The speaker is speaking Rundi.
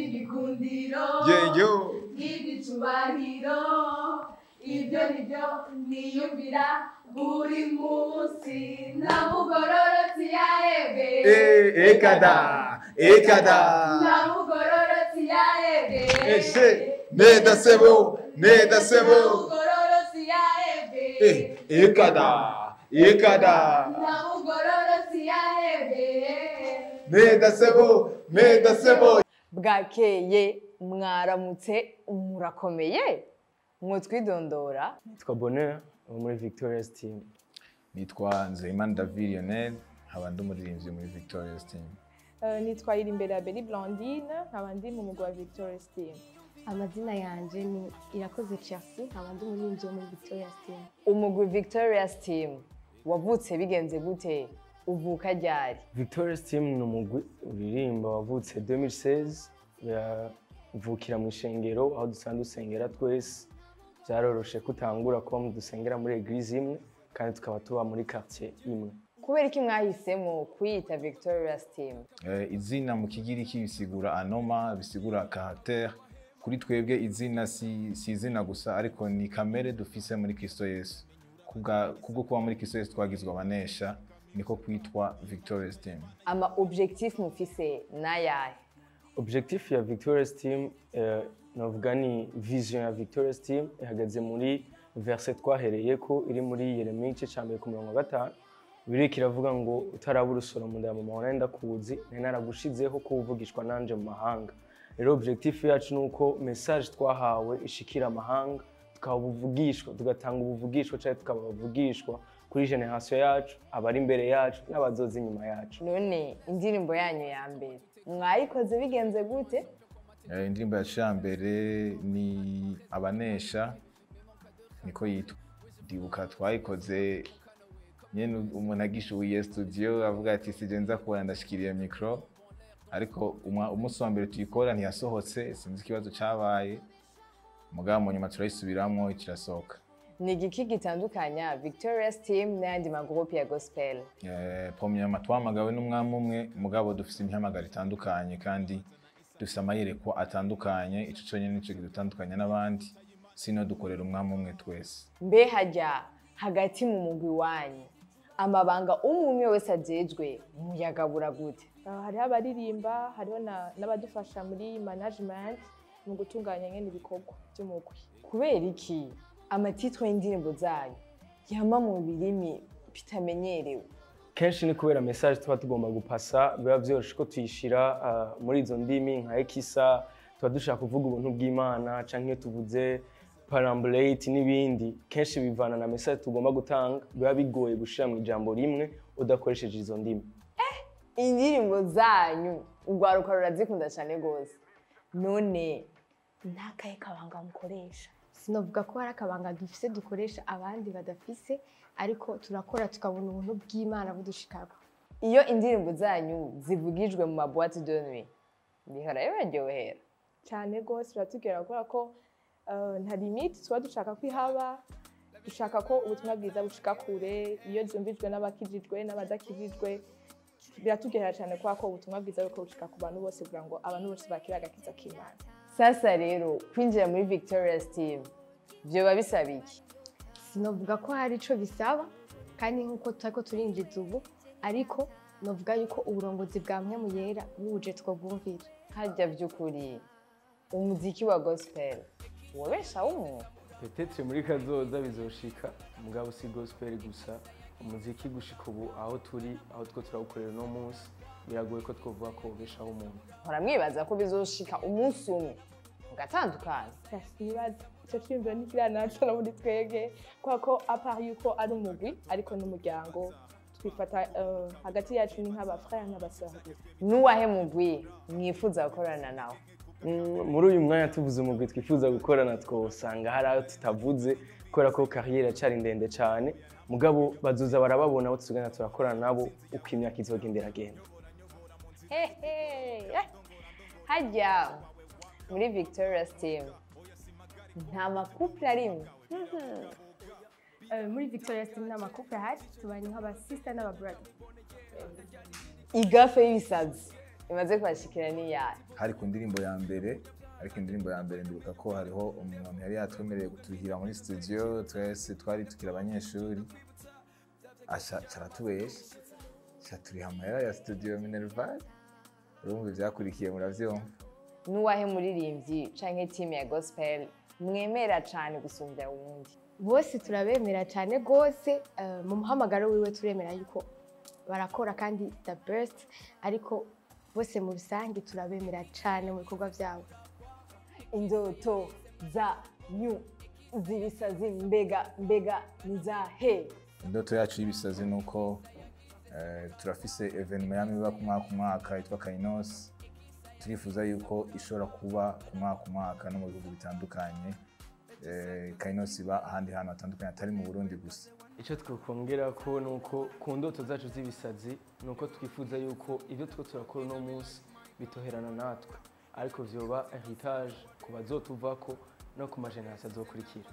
Iby'igikundiro, Yeyo. iby'icubahiro, ibyo nibyo niyumvira buri munsi. Nta mugororotsi yahebwe. Eh, ekada, ekada. Nta mugororotsi yahebwe. Eshe, neda sebo, neda Nta sebo. mugororotsi yahebwe. Eh, ekada, ekada. Nta mugororotsi yahebwe. Neda sebo, neda sebo. Bwakeye, mwaramutse, murakomeye? Mwotwidondora? Nitwa Bonheur wo muri Victorious Team. Nitwa Nzeyimana David Lionel, nkaba ndi umuririmbyi muri Victorious Team. Nitwa Irimbere Beli Blandine, nkaba ndi mu mugwi wa Victorious Team. Amazina yanje ni Irakoze Chelsea, nkaba ndi umuririmbyi wo muri Victorious Team. Umugwi Victorious Team wavutse bigenze gute? Uvuka ryari? Victorious Team ni umugwi uririmba wavutse 2016, uvukira mu ishengero aho dusanzwe dusengera twese. Byaroroshe ko utangura kuba mu dusengera muri église imwe kandi tukaba tuba muri quartier imwe. Kubera iki mwahisemo kwiyita Victorious Team? Izina mu Kigiriki bisigura anoma, bisigura caractère. Kuri twebwe izina si izina gusa, ariko ni kamere dufise muri Kristo Yesu. Kubwo kuba muri Kristo Yesu twagizwe abanesha, niko kwitwa Victorious Team. Ama objectif mufise n'ayahe? Objectif ya Victorious Team, novuga ni vision ya Victorious Team, ihagaze muri verset twahereye ko iri muri Yeremiya igice ca mbere ku murongo wa gatanu. Bibiliya kiravuga ngo: "Utaraba urusoro mu nda ya mama wawe ndakuzi, nari naragushizeho ko uvugishwa nanje mu mahanga." Rero objectif yacu ni uko message twahawe ishikira amahanga, tukaba ubuvugishwa, tugatanga ubuvugishwa cyangwa tukaba abavugishwa kuri génération yacu, abari imbere yacu n'abazoza inyuma yacu. None indirimbo yanyu ya mbere mwayikoze bigenze gute? Indirimbo yacu ya mbere ni Abanesha, niko yitwa. Ndibuka twayikoze nyene umuntu agishuye studio avuga ati: "Sije nza kubona ndashikiriye micro." Ariko umunsi wa mbere tuyikora ntiyasohotse, sinzi ikibazo cabaye, mugabo mu nyuma turayisubiramwo kirasohoka. Ni igiki gitandukanya Victorious Team n'ayandi magroupe ya gospel? Premièrement, twahamagawe n'umwami umwe, mugabo dufise imihamagaro itandukanye kandi dufise amayerekwa atandukanye. Ico conyene nico kidutandukanya n'abandi, sino dukorera umwami umwe twese. Mbe hajya hagati mu mugwi wanyu, amabanga umwe umwe wese ajejwe muyagabura gute? Hariho abaririmba, hariho n'abadufasha muri management, mu gutunganya nyene ibikorwa by'umugwi. Kubera iki amatitre y'indirimbo zanyu yama mu birimi bitamenyerewe? Kenshi ni kubera message tuba tugomba gupasa, biba vyoroshe ko tuyishira muri izo ndimi. Nka Ekisa tuba dushaka kuvuga ubuntu bw'Imana, canke iyo tuvuze Perambulate n'ibindi, kenshi bivana na message tugomba gutanga, biba bigoye gushira mu ijambo rimwe udakoresheje izo ndimi. Indirimbo zanyu urwaruka rurazikunda cyane rwose. None N'akahe kabanga mukoresha? Sinovuga ko hari akabanga dufise dukoresha abandi badafise, ariko turakora tukabona ubuntu bw'Imana budushikako. Iyo indirimbo zanyu zivugijwe mu ma boîte de nuit, bihora bibaryohera? Cyane rwose, biratugera kubera ko nta limite tuba dushaka ko ihaba, dushaka ko ubutumwa bwiza bushika kure. Iyo zumvijwe n'abakijijwe n'abadakijijwe, biratugera cyane kubera ko ubutumwa bwiza buriko bushika ku bantu bose, kugira ngo abantu bose bakire agakiza k'Imana. Sasa rero, kwinjira muri Victorious Team vyoba bisaba iki? Sinovuga ko hari ico bisaba, kandi nk'uko turiko turinjiza ubu, ariko novuga yuko uburongozi bwa Mpwemu Yera buje twobwumvira. Harya vy'ukuri umuziki wa gospel wobeshaho umuntu? Peut-être muri kazoza bizoshika, mugabo si gospel gusa. Umuziki gushika ubu aho turi, aho two turawukorera uno munsi, biragoye ko twovuga ko wobeshaho umuntu. Mpora mwibaza ko bizoshika umunsi umwe mugatandukana? Sinibaza, icyo cyiyumviro ntikiranaca no muri twebwe, kubera ko à part yuko ari umugwi, ariko n'umuryango twifata, hagati yacu ni nk'aba frère n'aba sœur. N'uwahe mugwi mwifuza gukorana nawe? Muri uyu mwanya tuvuze umugwi twifuza gukorana, twosanga hari ayo tutavuze, kubera ko carrière iracari ndende cyane. Mugabo bazoza barababona abo tugenda turakorana nabo uko imyaka izogenda iragenda. Hehe, harya muri Victorious Team nta ma couple arimwo? Muri Victorious Team nta ma couple ahari, tubanye nk'aba sister n'aba brother. Igaffe y'ibisazi Imaze kubashikira ni yahe? Hari ku ndirimbo ya mbere, ariko indirimbo ya mbere ndibuka ko hariho umuntu yari yatwemereye kutuhira muri studio, twese twari tukiri abanyeshuri, aca aratubesha, aca turiha amahera ya studio minerval. Urumva ivyakurikiye muravyumva. N'uwahe muririmbyi canke team ya gospel mwemera cane gusumbya uwundi? Bose turabemera cyane rwose. Mu muhamagaro wiwe turemera yuko barakora kandi the best, ariko bose mu rusange turabemera cyane mu bikorwa byabo. Indoto zanyu z'ibisazi mbega ni zahe? Indoto yacu y'ibisazi ni uko turafise événement yama iba ku mwaka ku mwaka yitwa Kainos. Turifuza yuko ishobora kuba ku mwaka ku mwaka no mu bihugu bitandukanye. Kainos iba ahandi hantu hatandukanye atari mu Burundi gusa. Icyo twakongera ko ni uko ku ndoto zacu z'ibisazi ni uko twifuza yuko ibyo two turakora uno munsi bitoherana natwe, ariko vyoba héritage ku bazotuvako no ku ma générations azokurikira.